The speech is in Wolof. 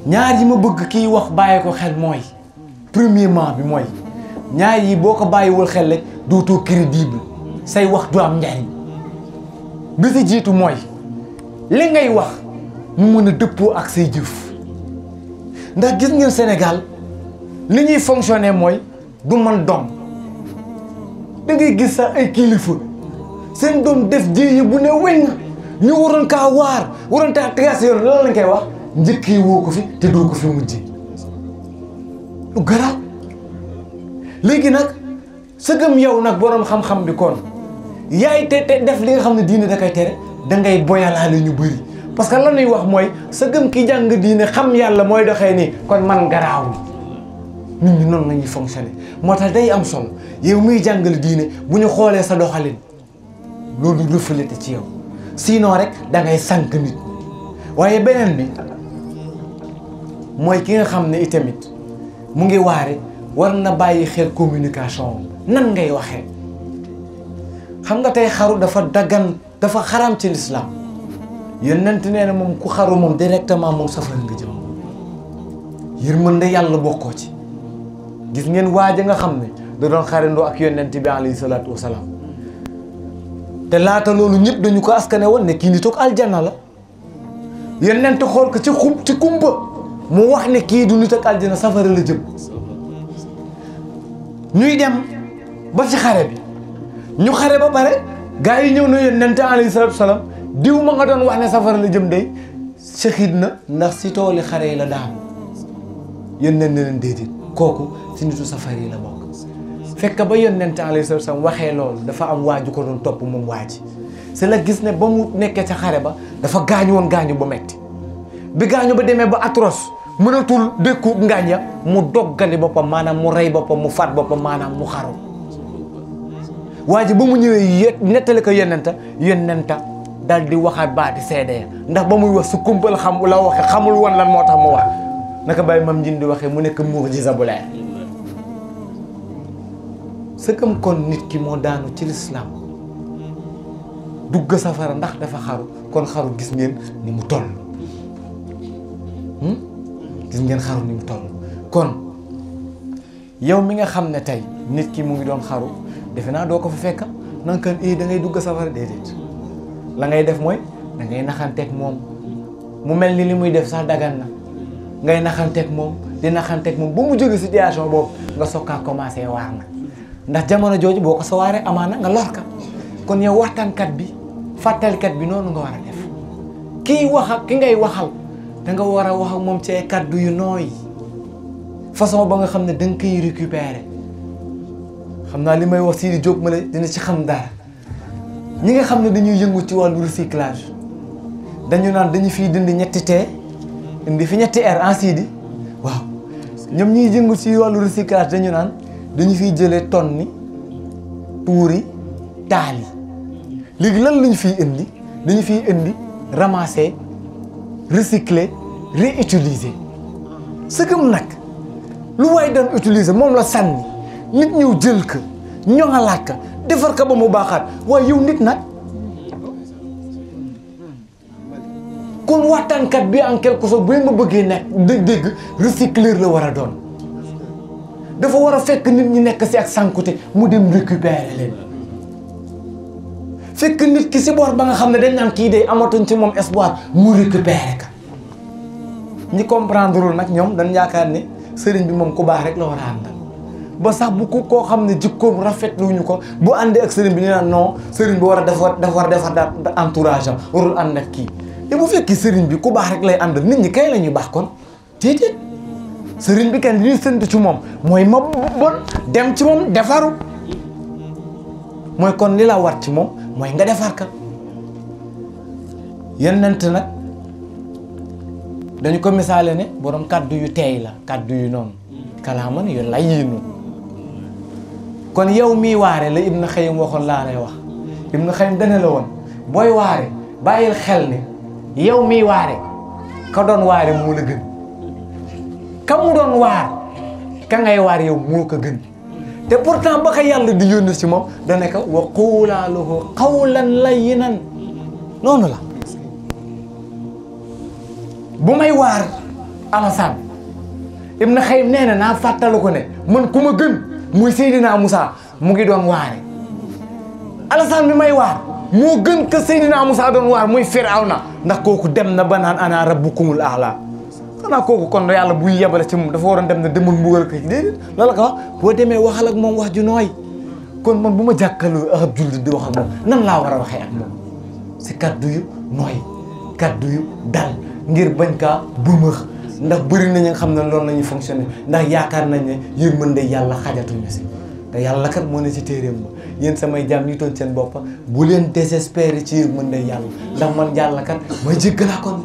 ñaar yi ma bëgg kiy wax bàyyi ko xel mooy premièrement bi mooy ñaar yi boo ko bàyyiwul xel rek dootoo crédible say wax du am njariñ bi si jiitu mooy li ngay wax mu mën a dëppoo ak say jëf ndax gis ngeen Sénégal li ñuy fonctionner mooy du man doom da ngay gis sax ay kilifa seen doom def jéeye bu ne weñ ñu waroon kaa waar waroon kaa tegaat yoon lan lañ koy wax njëkkee woo ko fi te doo ko fi mujjee lu garaaw léegi nag sëgëm yow nag boroom xam-xam bi kon yaay te def li nga xam ne diine da koy tere da ngay boyalaale ñu bëri parce que lan ñuy wax mooy sëgëm ki jàng diine xam yàlla mooy doxee nii kon man garaawul nit ñi noonu la ñuy fonctionner moo tax day am solo yow muy jàngale diine bu ñu xoolee sa doxalin loolu reflété ci yow sinon rek da ngay sànq nit waaye beneen bi mooy ki nga xam ne itamit mu ngi waare war na bàyyi xel communication nan ngay waxee xam nga tey xaru dafa daggan dafa xaram ci lislaam yonent nee na moom ku xaru moom directement moom safara nga jëm yërmande yàlla bokkoo ci gis ngeen waaja nga xam ne da doon xarindoo ak yonent bi alayhi salaatu wasalaam te laata loolu ñëpp dañu ko askane woon ne kii ni toog aljanna la yonent xool ko ci kumpa mu wax ne kii du nit ak aljanna safara la jëm ñuy dem ba ci xare bi ñu xare ba pare gaa yi ñëw na yonent alayhi salaatu wasalaam diw ma nga doon wax ne safara la jëm day shahid na ndax si tooli xare yi la daanu yonent ne leen déedéet kooku si nitu safara yi la bokk fekk ba yonent alayhi salaatu wasalaam waxee loolu dafa am waaju ko doon topp moom waaji c'est la gis ne ba mu nekkee ca xare ba dafa gaañu woon gaañu ba metti bi gaañu ba demee ba atroce mënatul dékku ngaañ ya mu doggali boppam maanaam mu rey boppam mu faat boppam maanaam mu xaru waa ji ba mu ñëwee nettali ko yonenta daal di waxaat baati seede ya ndax ba muy wax su kumpal xam la waxe xamul woon lan moo tax mu wax naka bàyyi mam njin di waxee mu nekk mu'jiza bu leer sëkkam kon nit ki moo daanu ci lislaam dugg safara ndax dafa xaru kon xaru gis ngeen ni mu toll gis ngeen xaru ni mu toll kon yow mi nga xam ne tey nit ki mu ngi doon xaru defe naa doo ko fa fekk nankan da ngay dugg safara déedéet la ngay def mooy da ngay naxanteeg moom mu mel ni li muy def sax dagan na ngay naxanteeg moom di naxanteeg moom ba mu jóge situation boobu nga sokkaa commencé waar na ndax jamono jooju boo ko sa waaree amaana nga lor ka kon yow waxtaankat bi fàttalikat bi noonu nga war a def kii wax ak ki ngay waxal da nga war a wax ak moom ci ay kàddu yu nooy façon ba nga xam ne da nga koy récupérer xam naa li may wax Sidi Diop ma la dina ci xam dara ñi nga xam ne dañuy yëngu ci wàllu recyclage dañu naan dañu fiy dindi ñetti T indi fi ñetti R en Sidi waaw ñoom ñuy yëngu ci wàllu recyclage dañu naan dañu fiy jëlee tonne ni tuuri taal yi léegi lan lañu fiy indi dañu fiy indi ramasser recycler réutiliser sëgëm nag lu waay doon utiliser moom la sànni nit ñëw jël ko ñoŋalaat ko defar ko ba mu baaxaat waaye yow nit nag kon waxtaankat bi en quelque sorte bu ma bëggee nekk dégg recycleur la war a doon dafa war a fekk nit ñi nekk si ak sànkute mu dem récupérer leen fekk nit ki si boor ba nga xam ne dañ naan kii day amatuñ ci moom espoir mu récupérer ka ñi comprendrewul nag ñoom dañ yaakaar ne sëriñ bi moom ku baax rek la war a àndal ba sax bu ko koo xam ne jikkoom rafetluñu ko bu àndee ak sëriñ bi ñu naan non sëriñ bi war a defar entourage am warul ànd ak kii te bu fekkee sëriñ bi ku baax rek lay àndal nit ñi kay la ñuy baax kon déedéet sëriñ bi kenn li ñuy séntu ci moom mooy ma bon dem ci moom defaru mooy kon li la war ci moom mooy nga defar ka yonent nag dañu ko misaale ne borom kaddu yu teey la kaddu yu noonu kalaaman yu layyiinu kon yow mii waare la Ibn Xayyim waxoon laa lay wax Ibn Xayyim dana la woon booy waare bàyyil xel ne yow mii waare ka doon waare moo la gën ka mu doon waar ka ngay waar yow moo ko gën te pourtant ba ko yàlla di yónni ci moom dana ko wa quulaa lahu qawlan layyinan noonu la bu may waar Alassane ibn Xayyim nee na naa fàttalu ko ne man ku ma gën muy Seydina Moussa mu ngi doon waare Alassane bi may waar moo gën que Seydina Moussa doon waar muy Firawna ndax kooku dem na ba naan ana rabbukumul a'la xanaa kooku kon yàlla buy yebale ci moom dafa waroon dem ne demul mbugal ko déedéet la ko wax boo demee waxal ak moom wax ju nooy kon man bu ma jàkkaarloo ak jullit di wax ak moom nan laa war a waxee ak moom si kaddu yu nooy kaddu yu dal ngir bañ kaa bëmëx ndax bëri na nga xam ne loolu la ñuy fonctionner ndax yaakaar nañ ne yërmande yàlla xajatuñu si te yàlla kat moo ne ci téeréem ba yéen samay jaam ñi toon seen bopp bu leen désespérer ci yërmande yàlla ndax man yàlla kat may jéggalaa kon